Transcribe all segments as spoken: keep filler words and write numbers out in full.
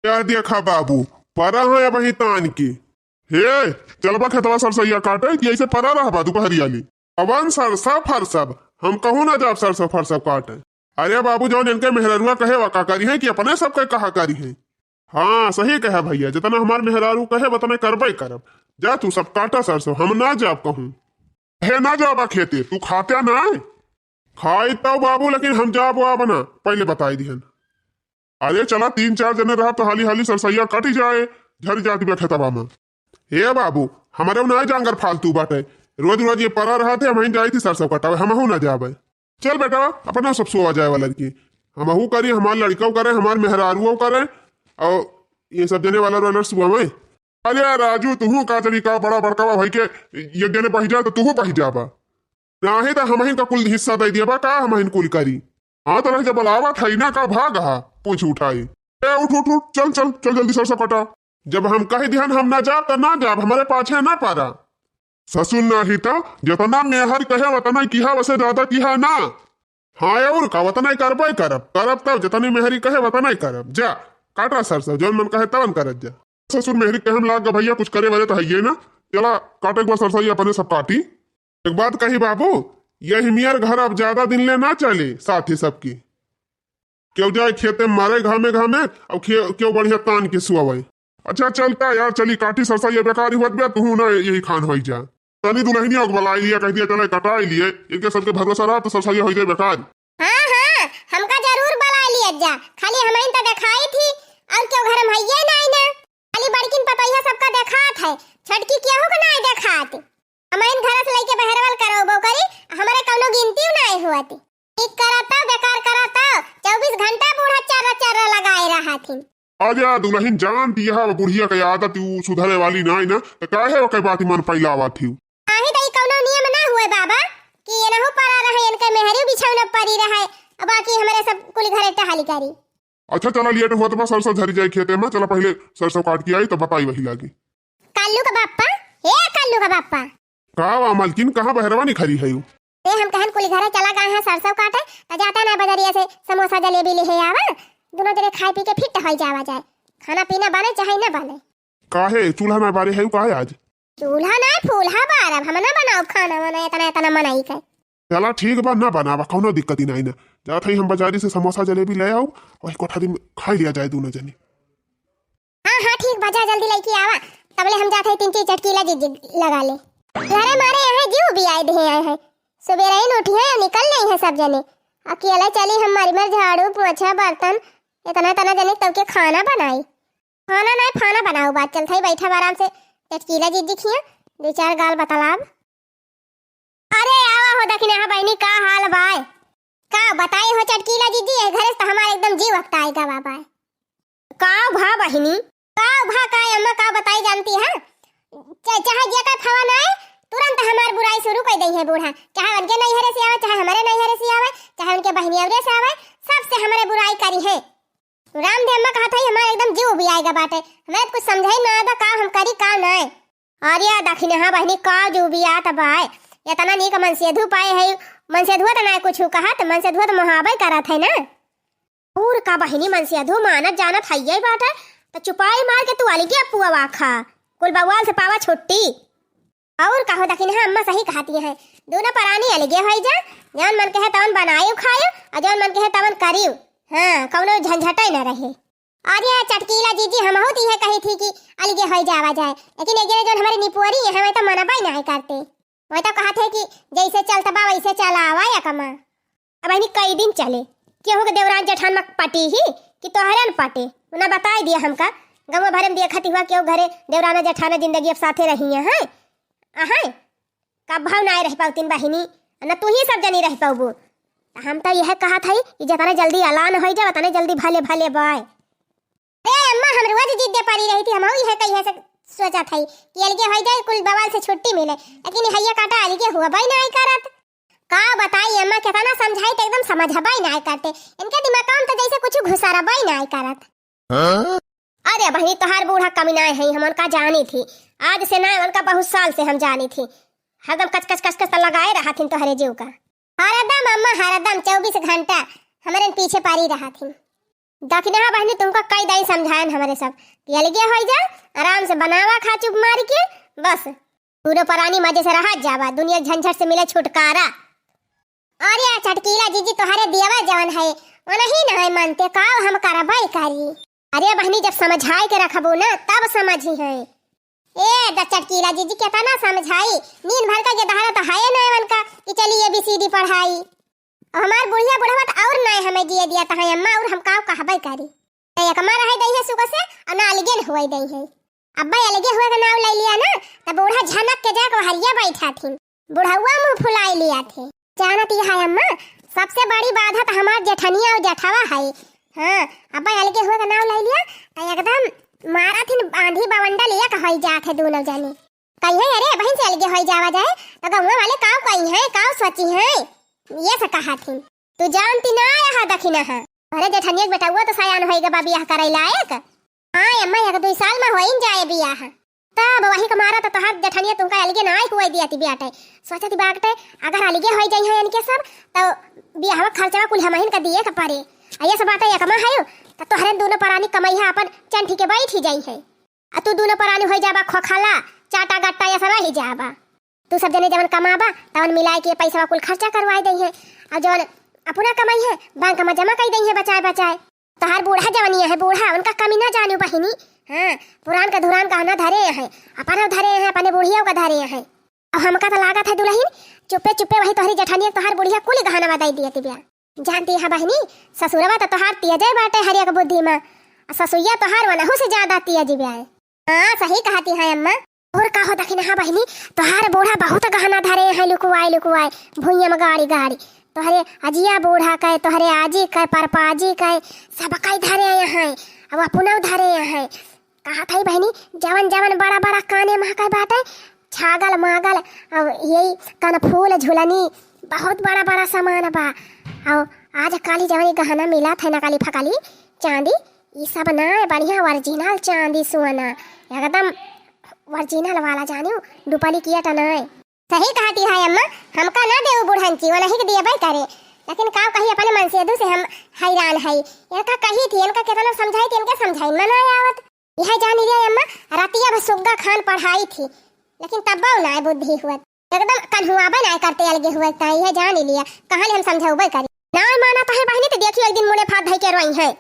या देखा बाबू, परा है अबहीं तान के। हे, चलबा खेतवा सरसैया काटे कि ऐसे परा रहबा दुपहरिया ले? अवन सरसा फरसब, हम कहूँ ना जाब सरसा फरसब काटे। अरे बाबू, जौन इनके मेहररुआ कहे वा का करी है कि अपने सबके कहा करी है? हाँ, सही कहे भैया, जितना हमार मेहरारू कहे वतने करबे करब। जा तू सब काटा सरसो, हम ना जाब कहूँ। हे ना जाबा खेते, तू खात्या ना? खाई तब बाबू, लेकिन हम जाब आब ना, पहिले बताई दिहन। अरे चला, तीन चार जने रहब तो हाली हाली सरसैया कटी जाए, झर जात बे खेतवा में। हे बाबू, हमरे ना जांगर फालतू बाटे, रोज रोज ये परा रहत है, हमहीं जाई थी सरसों कटावे, हमहू ना जाबे। चल बेटा, अपना सब सोवा जाए वाला की, हमहू करी, हमार लड़िकौ करे, हमार मेहरारुओ करे, और ये सब जने वाला रोलर सुआ में। अरे राजू, तुहू का जनी का बड़ा बड़कावा भाई के, ये जने बहि जा तो तुहू बहि जाबा। नाहीं त हमहिन का कुल हिस्सा दे दिया बा, का हमहिन कुल करी? हाँ, त रह जा, बलावत है ना, का भाग हा, पूछ उठाई। ए, उठ, उठ, उठ, चल, चल, चल, जल्दी सरसों कटा। जब हम कह दिहन हम ना जाब, त ना जाब, हमरे पाछे ना पारा। ससुर नाही त, जितना मेहर कहे, उतना किहा, वसे ज्यादा किहा ना। हाँ, और का, उतना ही करबे करब, करब तब, जितनी मेहरी कहे, उतना ही करब। जा, काटा सरसों, जौन मन कहे, तवन करत जा। ससुर मेहरी कहम लाग गा भैया, कुछ करे वाले तो हइये ना। चला, काटे एक बार सरसों, ये अपने सब काटी। एक बात कही बाबू, यही मियर घर अब ज्यादा दिन ले ना चले, साथी सबकी। केहू जाए खेते मारे घामे घामे, अब खे-, केहू बढ़िया तान के सुआवे। अच्छा चलता यार, चली काटी सरसैया, बेकार ही होत बे, तुहू ना यही खान होई जा। तनी दुलहिनिया के बलाई लिया, कह दिया चले कटाई लिए, इनके सबके भरोसा रहा तो सरसैया होई जाए बेकार। हाँ, हाँ, हमका जरूर बलाई लिया जा, खाली हमइन तो देखाई थी, और केहू घर में हइये नाई ना। खाली बड़किन पतोहिया सबका देखात है, छोटकी केहू के नाई देखात। हमइन घर से लइके बहरवल करौबो करी, हमरे कौनो गिनती नाई हुआती। ठीक करत हो, बेकार करत हो, चउबीस घंटा बूढ़ा चर्रा चर्रा लगाए रहथिन। अरे दुलहिन, जान दिया बुढ़िया के आदत उ सुधरे वाली नाई ना, त काहे ओके बात मन फैलावत हिउ? आही त ई कौनो नियम ना हुए बाबा कि एनहु परा रहे, इनके मेहरी बिछौना परी रहे, अब बाकी हमरे सब कुली घरे टहली करी। अच्छा चला, लेट हुआ तो बस सरसों झरी जाए खेते में, चला पहिले सरसों काट के आई तो बताई वही लागी। कालू का बाप्पा, ए कालू का बाप्पा। का वा मलकिन, कहाँ बहरवा निखरी है यू? ए हम कहन कुली घरे चला गए हैं सरसों काटे, त जाता ना बजरिया से समोसा जलेबी ले आवा, दोनों जने खाए पी के फिट हो जावा जाए, खाना पीना बने चाहे ना बने। काहे चूल्हा ना बारे है यू काहे आज? चूल्हा ना फूल्हा बारब, हम ना बनाओ खाना वाना इतना इतना मनई के। चला ठीक बा, ना बनावा, कौनो दिक्कत ही नहीं ना। जात हई हम बाजारी से समोसा जलेबी ले आऊ, वही कोठरी में खाई लिया जाए दोनों जने। हाँ, हाँ, ठीक बा, जा जल्दी लइके आवा, तबले हम जात हई तीन चीज चटकीला जिज्जी लगा ले। घरे मारे यहाँ जीव भी आए दे आए हैं, सुबेरे ही उठी है, निकल नहीं है सब जने। अकेले चली हम मरी मर झाड़ू, पोछा, बर्तन, इतना इतना जने तब के खाना बनाई। खाना नहीं, खाना बनाऊ, बात चलत है, बैठा आराम से, चटकीला जिज्जी खिया, दो चार गाल बतलाब। अरे आवा हो दखिनहा बहिनी, का हाल बाय? का बताई हो चटकीला दीदी, ए घरे से तो हमार एकदम जीव अकताई गवा बाय। का भा बहिनी? का भा का अम्मा, का बताई जानती है? चा-, चाहे जे का फवा ना आए, तुरंत हमार बुराई शुरू कर दई है बूढ़ा। चाहे उनके नैहरे से आवे, चाहे हमारे नैहरे से आवे, चाहे उनके बहिनियवरे से आवे, सबसे हमारे बुराई करी है। रामदेव अम्मा कहत है, हमार एकदम जीव उबियाए गा बाटे, हमारे कुछ समझे ना आदा, का हम करी, का नाय। अरे दखिनहा बहिनी, का जीव उबियात बाय, इतना नीक मनसेधु पाए है, मनसेधुआ त नाय कुछ कहत, मनसेधुआ त मोहाबे करत है ना। और का बहिनी, मनसेधु मानत जानत हइये बाटे, त चुपाई मार के तू अलगे अपुआ वाखा, कुल बवाल से पावा छुट्टी। और कहो दखिनहा अम्मा सही कहती है, दोनों परानी अलगे होई जा, जौन मन कहे तवन बनायु खायु, और जौन मन कहे तवन करियु। हाँ, कौनो झंझटे न रहे। अरे चटकीला जीजी, हमहू तो यह कही थी कि अलगे होई जावा जाए, लेकिन एक जने जौन हमारे निपोरी है, हमें तो मनबा ही नहीं करते। वही तो कहत है कि जैसे चलत बा वैसे चलावा या कमा। अब बहिनी कई दिन चले, केहू के देवरान जेठान में पटी ही कि तोहरे न पटे, उन्हें बताई दिया हमका। गाँव भरे में देखत हुआ केहू घरे देवराना जेठाना जिंदगी अब साथे रही है, हैं? अहै, कब भाव ना रह पाउतिन बहिनी, न तू ही सब जनी रह पाउबू। त हम तो यह कहत हई कि जितने जल्दी अलान हो जाए, उतने जल्दी भले भले बाय। अरे अम्मा, हम रोज जिद्दे पड़ी रही थी, हम यह कहिए से सोचत हई कि अलगे हो जाए, कुल बवाल से छुट्टी मिले, लेकिन हैया काटा अलगे हुआ बाई नहीं करत। का बताई अम्मा, कितना समझाई तो एकदम समझबा ही नाय करते। इनके दिमाग में तो जैसे कुछ घुसरबा ही नाय करत। हाँ? अरे बहिनी, तोहार बूढ़ा कमी नाय है, हम उनका जानी थी। आज से नाय, उनका बहुत साल से हम जानी थी। हरदम कच कच कच कच तो लगाए रहा थी तोहरे जीव का। हरदम अम्मा, हरदम चउबीस घंटा हमरे पीछे पड़ी रहा थी। दखिनहा बहिनी, तुमका कई दाई समझाएन हमरे सब कि अलगे होइ जा, आराम से बनावा खा चुप मारि के, बस दूनो परानी मजे से रहत जावा, दुनिया के झंझट से मिले छुटकारा। अरे चटकीला जीजी, तोहरे दियवा जवन है, वनही न है मानते, का हम करबै करी? अरे बहिनी, जब समझाइ के रखबू न, तब समझिहैं। ए द चटकीला जीजी, केतना समझाई, नीन भर का ये दहाड़ा तो है ना वनका कि चली A B C D पढ़ाई। और हमार बुढ़िया बुढ़वा तो और नाय हमें जिए दिया तहाँ अम्मा, और हम काव कहबै करी। त एकमा रहे दइहैं सुख से, और ना अलगे न हुए दइहैं। अब्बै अलगे हुए का नाव ले लिया ना, त बूढ़ा झनक के जाके हरिया बैठा थीन। बुढ़उआ मुँह फुलाइ लिया थे। जानत ही है अम्मा, सबसे बड़ी बाधा त हमार जेठनिया और जेठवा है। हाँ, अब्बै अलगे हुए का नाव ले लिया, त एकदम मारा थीन आंधी बवंडा लिया का होई जात है दूनो जने। कहिहैं, "अरे, बहिन से अलगे होई जावा जाए, तो गउँवा वाले काव कहिहैं, काव सोचिहैं?" ये से कहा थीन। "तू जानती ना आया हा दखिनहा। अरे, जेठनिया के बेटउआ तो सयान होई गबा बियाह करै लायक। हाँ, अम्मा, एक दुई साल में होइन जाए बियाह। तब वही के मारा तो तोहार जेठनिया तुमका अलगे ना हुए दिया थी बेटे। सोचत बाटे, अगर अलगे होई जाइहैं इनके सब, तो बियाह खर्चवा कुल हमहिन का दिए के पड़े। आ ये सब बाटे एकमा है, तो तोहरे दूनो परानी कमैहा अपन चंठी के बैठी जाइहैं।" आ तू दूनो परानी होइ जाबा खोखला, चाटा गट्टा ऐसा रहि जाबा। तू सब जने जवन कमाबा, तवन मिलाइ के पैसवा कुल खर्चा करवाइ दइहैं। और जवन अपना कमइहैं, बैंक में जमा कइ दइहैं बचाए बचाए। तोहार बूढ़ा जवनिया है, बूढ़ा, उनका कमी ना जानू बहिनी। हाँ, पुरान का धुरान गहना धरे हैं, अपना धरे हैं, अपने बुढ़िया का धरे हैं। अब हमका तो लागत है दुलहिन, चुप्पे चुप्पे वही तोहरी जेठनिया तोहार बुढ़िया कुल गहनवा दइ दिया तिबिया। जानती है बहिनी, ससुरवा तो तोहार तेजे बाटे हर एक बुद्धि में, आ ससुइया तोहार वनहु से ज्यादा तेज बाय। हाँ, सही कहती है अम्मा। और कहो दखिनहा बहिनी, तोहार बूढ़ा बहुत गहना धरे हैं, लुकुआए लुकुआए, भुइयां में गाड़ी गाड़ी। तोहरे अजिया बूढ़ा के, तोहरे आजी के, परपाजी के, सब कई धरे हैं, अब अपनौ धरे हैं। कहत हई बहिनी, जवन जवन बड़ा बड़ा काने महकै बाटे, छागल मागल, अब यही कनफूल झुलनी, बहुत बड़ा बड़ा सामान बा। और आज काली जवन ई गहना मिलत है नकली फकली चांदी, ई सब ना है, बढ़िया original चांदी सोना, एकदम original वाला जानियो, duplicate ना है। सही कहती है अम्मा, हमका ना देऊ बुढ़ंची, वनही के दियबै करे। लेकिन का कही, अपने मनसेधू से हम हैरान है। इनका कही थी, इनका केतना समझाई थी, इनके समझाई में ना आवत। यह जानी ले अम्मा, रतिया भर सुग्गा खान पढ़ाई थी, लेकिन तब्बौ ना बुद्धि हुअत। एकदम कन्हुआबे ना करते अलगे हुअत, यह जानी लिया, कहाँ ले हम समझौबे करी। ना मानत है बहिनी, तो देखियो एक दिन मुड़े फात धई के रोइहैं।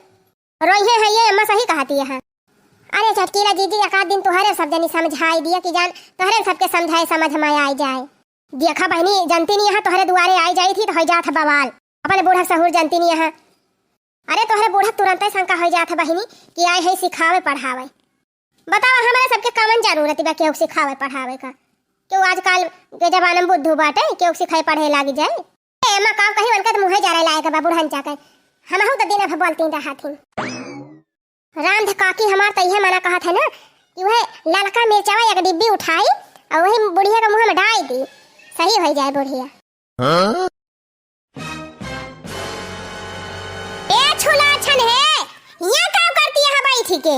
रोइहैं है ये अम्मा, सही कहती है। अरे चटकीला जीजी, एक आध दिन तोहरे सब जनी समझाई दिया कि जान, तोहरे सबके समझाए समझ में आई जाए। देखा बहिनी, जनती नहीं है, तोहरे दुआरे आई जाई थी तो हो जात है बवाल। अपने बूढ़ा सहूर जनती नहीं है। अरे तोहरे बूढ़ा तुरंते शंका हो जात है बहिनी कि आए है सिखावे पढ़ावे। बतावा, हमारे सबके कवन जरूरत बा केहू सिखावे पढ़ावे का? केहू आजकल के जमाना में बुद्धू बाटे, केहू सिखाए पढ़े लागी जाए? ए, अम्मा, का कही, उनका तो मुँहे जरे लायक बा बुढ़न चाके। हमहू तो दिन भर बोलती रहा थी। रांध काकी हमार तो इहे मना कहत है ना कि वह ललका मिर्चवा एक डिब्बी उठाई और वही बुढ़िया के मुँह में डाल दी, सही हो जाए बुढ़िया। हाँ? ए छुलाछन है, यहाँ का करती है बैठ के?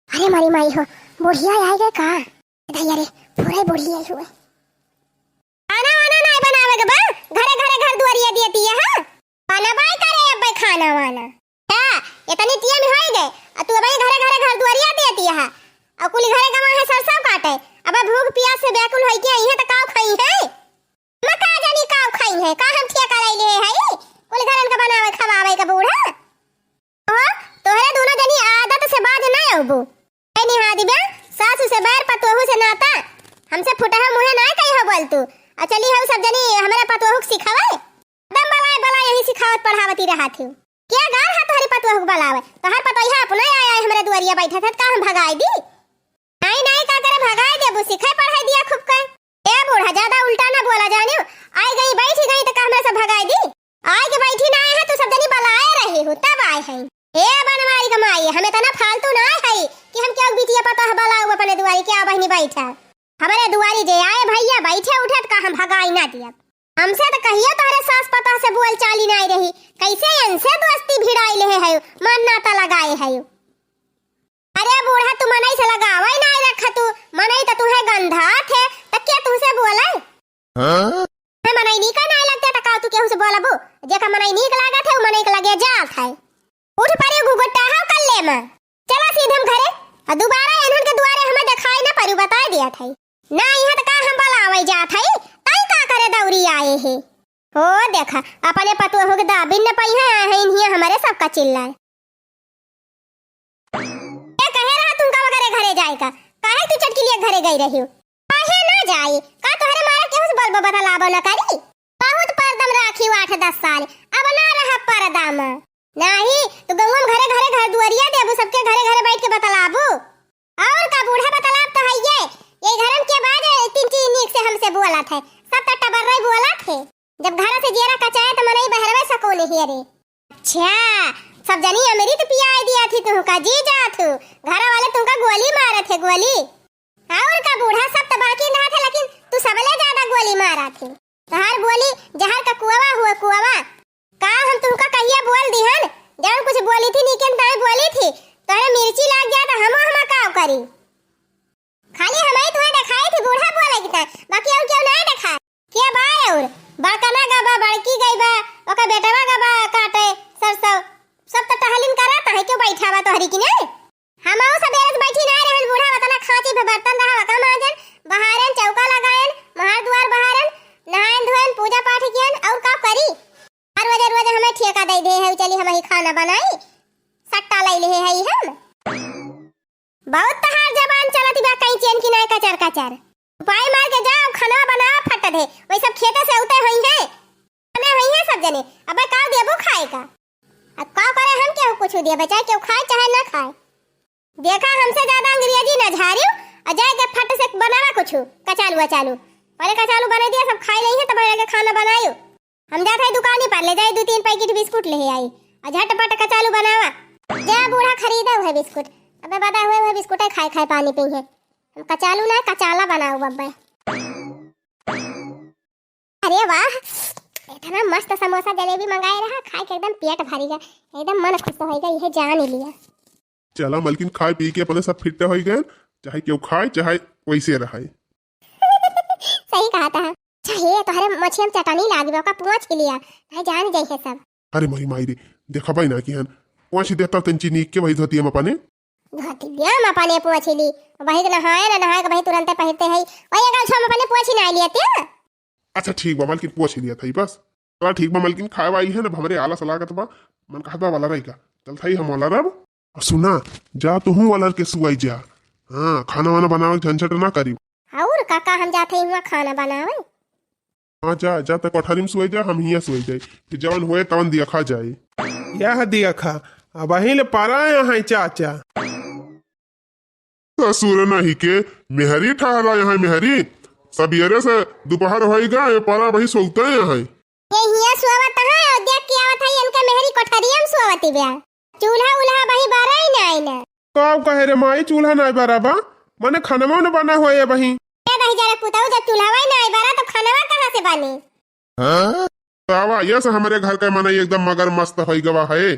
अरे मारी माई हो, बुढ़िया आई गए का? दैया रे, पूरा बुढ़िया ही हुए। खाना वाना नाय बनावे के बा, घरे घरे घर दुआरिया दियती है, हाँ? बनबाई करे अब्बे खाना वाना। हाँ, इतनी टिया में होई गए, आ तू अब्बे घरे घरे घर दुआरिया दियती है, आ कुली घरे गवा है सरसों काटे, अब्बे भूख पियास से व्याकुल होई के आई है तो काव खाई है? मैं का जानी काव खाई है, का हम ठिया कराई ले है, कुली घरन के बनावे खवावे के बूढ़ा। ओहो, तोहरे दोनों जनी आदत से बाज ना अउबू। ए निहा दिबे, सासू से बैर, पतोहू से नाता। हमसे फुटहा मुँहे ना कही हो बोल तू। आ चली हो सब जनी हमरे पतोहू के सिखावे। एकदम बलाए बलाए यही सिखावत पढ़ावती रहा थी। क्या गार है तोहरी पतोहू के बलावे? तोहर पतोहिया अपना आया है हमरे दुआरिया बैठा था, का हम भगाई दी? नाई, नाई, का करे भगाई देबू, सिखाई पढ़ाई दिया खूब कर। ए बूढ़ा, ज्यादा उल्टा ना बोला जानियो। आई गई, बैठी गई तो का हमरा से भगाई दी? आई के बैठी ना आए हैं, तू सब जनी बलाए रही हो, तब आए हैं। ए बनवारी का माई, हम इतना फालतू ना है कि हम क्यों बिटिया पता है बलाऊ अपने दुआरी, क्या बहनी बैठा? हमारे दुआरी जे आए भैया बैठे उठे तो का हम भगाई ना दिया। हमसे तो कहियो तोहरे सास पता से बोल चाली ना रही, कैसे इनसे दोस्ती भिड़ाई ले है, मन नाता लगाए है। अरे बूढ़ा, तू मनई से लगावै नाय रखा तू, मनई त तुहे गंधात है, त के तुहसे बोलै? हाँ? मनई नीक नाय लगते त का तू केहू से बोलबू? जेका मनई नीक लागत है, उ मनई के लगे जात है। उठ परी घुघुट्टा हो कल्ले में। चला सीधे हम घरे, आ दुबारा एनहन के दुआरे हमें देखाई ना परी, बताई दिया था। ना यहाँ तो का हम बलावे जात है, तई का करे दौरी आए है। ओ देखा, अपने पतोहू के दाबिन न पइहे, आए हैं इन्हिया हमरे सबका चिल्लाए। ए, कहे रहा तुमका वगैरह घरे जाए का, काहे तू चटकिलिया घरे गई रही हो? काहे ना जाई? का तोहरे मारे केहू से बोलबो बतलाबो न करी? बहुत परदम राखी आठ दस साल, अब ना रह परदम। नाही, तू गौवा में घरे घरे घर दुआरिया देबू, सबके घरे घरे बैठ के बतलाबू। और का बूढ़ा बतलाब तो है ये, ये घर में के बाद तीन चीज नीक से हमसे बोलत है, सब तो टबर्रे बोलत है। जब घर से जियरा कचाए तो मनई बहरवे सको नहीं रे। अच्छा, सब जनी अमृत पियाए दिया थी तुमका, जी जा थू, घर वाले तुमका गोली मारत है, गोली। और का बूढ़ा, सब तो बाकी ना थे, लेकिन तू सबले ज्यादा गोली मारा थी। तोहार बोली जहर का कुआवा हुआ कुआवा। का हम तुमका कहिया बोल दिहन, जौन कुछ बोली थी नीके ताई बोली थी, तोहरे मिर्ची लाग जाए तो हम हम का करी। खाली हमारी तुम्हें देखाई थी बूढ़ा बोले की ताई, बाकी और क्यों ना देखा। के बा और बड़कना गबा, बड़की गई बा, ओकर बेटवा गबा काटे सरसों, सब तो टहलिन करत है, क्यों बैठा बा तोहरी की नहीं? हमहू सबेरे से बैठी ना रहन, बूढ़ा वतना खांची पे बर्तन रहा, वका माजन, बहारन, चौका लगायन, महार दुआर बहारन, नहायन धोयन, पूजा पाठ कियन, और का करी? हर रोज रोज हमें ठेका दे दे है, चली हम ही खाना बनाई, सट्टा ले ले है हम। बहुत तहार जबान चलत बा, कहीं चैन की नाय कचर कचर। उपाय मार के जाओ, खाना बनावा फट दे, वही सब खेते से उते होई है। बने होई है सब जने, अबे का देबो खाए का? अब का करे, हम केहू कुछ दिए बचाए, केहू खाए चाहे ना खाए। देखा, हमसे ज्यादा अंग्रेजी न झारियो, और जाए के फट से बनावा कुछ कचालू अचालू। पहले कचालू बना दिया, सब खाए नहीं है, तब लगे खाना बनायो। हम जात है दुकानी पर, ले जाए दो तीन पैकेट बिस्कुट ले आई, और झटपट कचालू बनावा। जा बूढ़ा, खरीदा हुआ बिस्कुट, अबे बदा हुए हुए बिस्कुट है, खाए खाए पानी पी है। हम कचालू ना, कचाला बनाओ बब्बे। अरे वाह, इतना मस्त समोसा जलेबी मंगाए रहा, खाए के एकदम पेट भरी गया, एकदम मन खुश हो गया, यह जान ही लिया। चला मलकिन, खाए पी के अपने सब फिट हो गए, चाहे केहू खाए चाहे वैसे रहे। सही कहा था। चाहे तोहरे मछियम चटनी लागी बा, ओका पोंछ के लिया, भाई जान जाई है सब। अरे मोरी माई रे, देखा भाई ना कि हन पोंछ देता तन चीनी के वही धोतिया में अपने। धोतिया में अपने पोंछ ली, वही के नहाए ना नहाए के वही तुरंते पहिरते है, वही अगर हम अपने पोंछ ही ना लिए ते। अच्छा ठीक बा मलकिन, पोंछ लिया था बस। चला ठीक बा मलकिन, खाए वाली है ना, हमरे आलस लागत बा, मन कहत बा वाला रही का, चल था हम वाला रब। और सुना, जा तू हूँ वाला के सुआई जा। हाँ, खाना वाना बनावे के झंझट ना करी। और काका हम जाते ही हुआ खाना बनावे। हाँ जा, जा त कोठरी में सुआई जा, हम हियाँ सुआई जाई, फिर जवन होए तवन दिया खा जाई। यह दिया खा, अब वही ले परा यहाँ है चाचा। ससुर नहीं के मेहरी ठहरा यहाँ मेहरी। सबेरे से दोपहर होई गा, ये परा वही सोता यहाँ है। ये हिया सोवत है, और देख के आवत है, इनका मेहरी कोठरिया में सोवत ही बा। चूल्हा उल्हा वही बारा ही ना आई ना। का कहे रे माई, चूल्हा ना बारा बा? मने खानवा न बना होए वही। ए दही जरा पुताऊ, जब चूल्हा वही ना आई बारा, तो खानवा कहाँ से बने? हाँ? तावा, ये से हमरे घर का मनई एकदम मगर मस्त होई गवा है।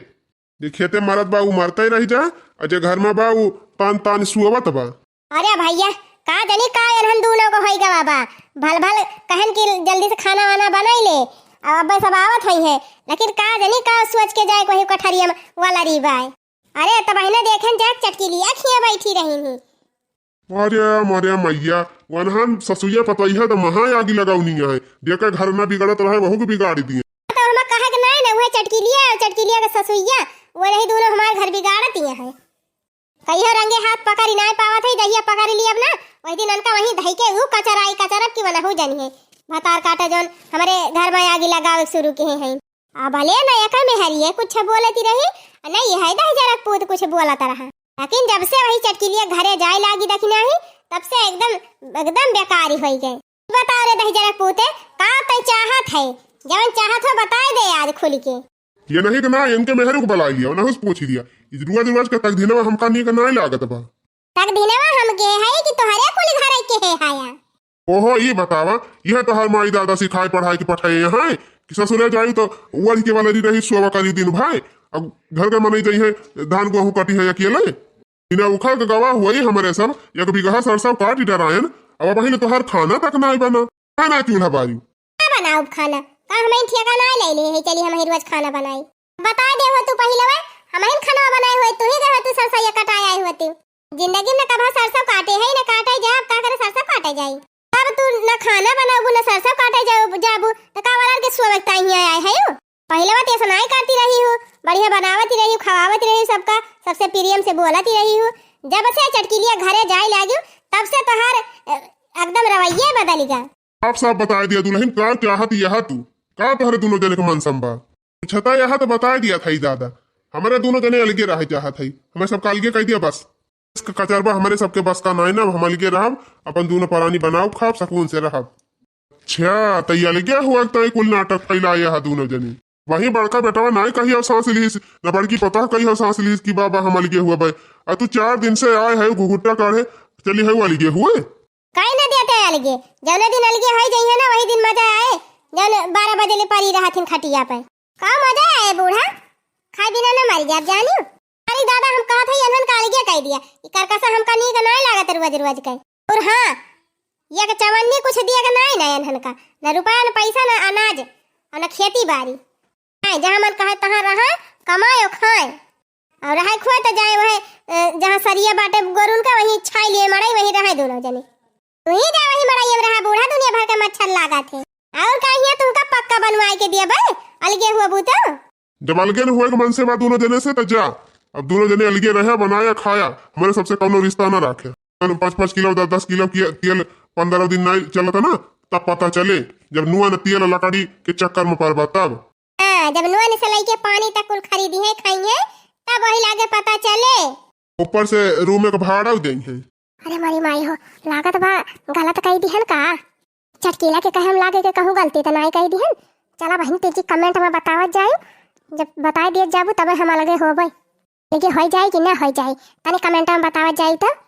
जे खेते मरत बा, उ मरते रह जा, और जे घर में बा, उ तान तान सुअवत बा। अरे भैया, का जानी का एनहन दूनो को होई गवा बा। भल भल कहन कि जल्दी से खाना वाना बनाई ले, अब अब्बे सब आवत होई है, लेकिन का जानी का सोच के जाए कोई कठरिया वाला री बाय। अरे तब बहिना देखेन जाए चटकीलिया खिया बैठी रही ही। अरे, अरे मैया, वनहन ससुइया पतोइया तो महा आगी लगावनी है। जेकर घर ना बिगड़त रहे, वहू के बिगाड़ दिए। तो हम कहे के नहीं ना, वह चटकीलिया और चटकीलिया के ससुइया, वो रही दोनों हमारे घर बिगाड़त ही है। कहियो रंगे हाथ पकड़ी नहीं पावत है, जहिया पकड़ लियब ना, वही दिन उनका वहीं धई के ऊ कचराई कचरब की वनहू जनी है। भतार काटे जौन हमारे घर में आगी लगावे शुरू किहे हैं। आ भले ना एक मेहरिये कुछ बोलती रही, आ ना यह दहिजरक पूत कुछ बोलत रहा। लेकिन जब से वही चटकीलिया घरे जाए लागी दखिना ही, तब से एकदम, एकदम बेकारी होई गए। बताओ रे दहिजरक पूते, का तै चाहत है? जवन चाहत हो बताए दे आज खुल के। ये नहीं कि ना, इनके मेहरू को बुला लिया, ना उस पूछ लिया। इस रुआ रुआ का तकदीनवा हमका नहीं का ना लागत बा। तकदीनवा हम के है कि तोहरे कुल घर के है हाया? ओहो, ई बतावा, यह तोहार माई दादा सिखाए पढ़ाए के पठाए यहाँ कि ससुरे जाई तो उड़ के वाला रही सोवा करी दिन भाई, अब घर के मनई जाई है, धान गेहूं कटी है अकेले, बिना उखा के गवा हुई हमरे सब, एक बीघा सरसों काटी डरायन, अब वही ले तोहार खाना तक ना बना, खाना चूल्हा बारी। का बनाउब खाना? का हम ठेका ना ले ले है, चली हम ही रोज खाना बनाई। बता दे हो तू पहिले वे, हमहिन खाना बनाए हुए, तू ही गए तू सरसों ये कटाए आई होती। जिंदगी में कभा सरसों काटे है, न काटे जाए, अब का करे सरसों काटे जाई। तब तू न खाना बनाबू, न सरसों काटे जाबू, जाबू, तो का वाला के सोवे ताई हियाँ आए है यू? पहिले बात ऐसा नाई करती रही हूँ, बढ़िया बनावती रही हूँ, खवावती रही हूँ सबका, सबसे प्रेम से बोलती रही हूँ। जब से चटकीलिया घरे जाए लागी, तब से तोहार, अ, एकदम रवैये बदल गया। साफ साफ बताए दिया दुल्हन, का चाहत यह तू? का तोहरे दुनो जने के मन संभा? पूछता यह तो बताए दिया था ही दादा, हमरे दुनो जने अलगे रहे चाहत है, हमें सबका अलगे कह दिया बस। इसका कचरबा हमरे सबके बस का नाई ना, हम अलगे रहब, अपन दुनो परानी बनाओ, खाब, सुकून से रहब। अच्छा, त ये अलगे हुआ तो ये कुल नाटक फैलाए यह दुनो जने। वही बड़का बेटवा नाई कही और सांस लीस, न बड़की पता कही और सांस लीस कि बाबा हम अलगे हुआ बे। आ तू चार दिन से आए है घुघुट्टा काढ़े, चली है अलगे हुए। काहे ना देते अलगे? जौने दिन अलगे होई जइहे ना, वही दिन मजा आए। जौन बारह बजे ले परी रहथिन खटिया पे। का मजा आए बूढ़ा? खाए बिना ना मर जाब, जानियो। अरे दादा, हम कहत हई, इन्हन का अलगे कह दिया। ई करकसा हमका नीक नाय लागत रोज रोज के। और हाँ, ये के चवन्नी कुछ दिया के नाय ना इन्हन का। ना रुपया, ना पैसा, ना अनाज, और ना खेती बारी। आए, जहाँ मन कहे तहाँ रहे, कमाए और खाए। और रहे खोए तो जाए वहे, अ, जहाँ सरिया बाटे गोरुन का, वहीं छाई लिए मड़ई, वहीं रहे दोनों जने। तू ही जा वहीं मड़ई में रहा बूढ़ा, दुनिया भर के मच्छर लागत है। और का हियाँ तुमका पक्का बनवाए के दिया बे, अलगे हुआ बूतो? जब अलगे न हुए के मन से बा दोनों जने से, तो जा। अब दोनों जने अलगे रहे, बनाया खाया, हमारे सबसे कौनो रिश्ता ना रखे। पाँच पाँच किलो, दस दस किलो की तेल पंद्रह दिन नहीं चलता ना, तब पता चले, जब नुआ न तेल लकड़ी के चक्कर में पड़बा तब। हाँ, जब नुआ निसलाई के पानी तक कुल खरीदी है, खाई है, तब वही लागे पता चले। ऊपर से रूम एक भाड़ा देई है। अरे मारी माई हो, लागत बा गलत कही दिहन का? चटकीला के कहे हम लागे के कहूँ गलती त नाई कही दिहन। चला बहिन, तेजी comment में बतावत जाई, जब बताए दिए जाबू तबे हम अलगे होबे। लेकिन होई जाई कि ना होई जाई, तनी comment में बतावत जाई तो।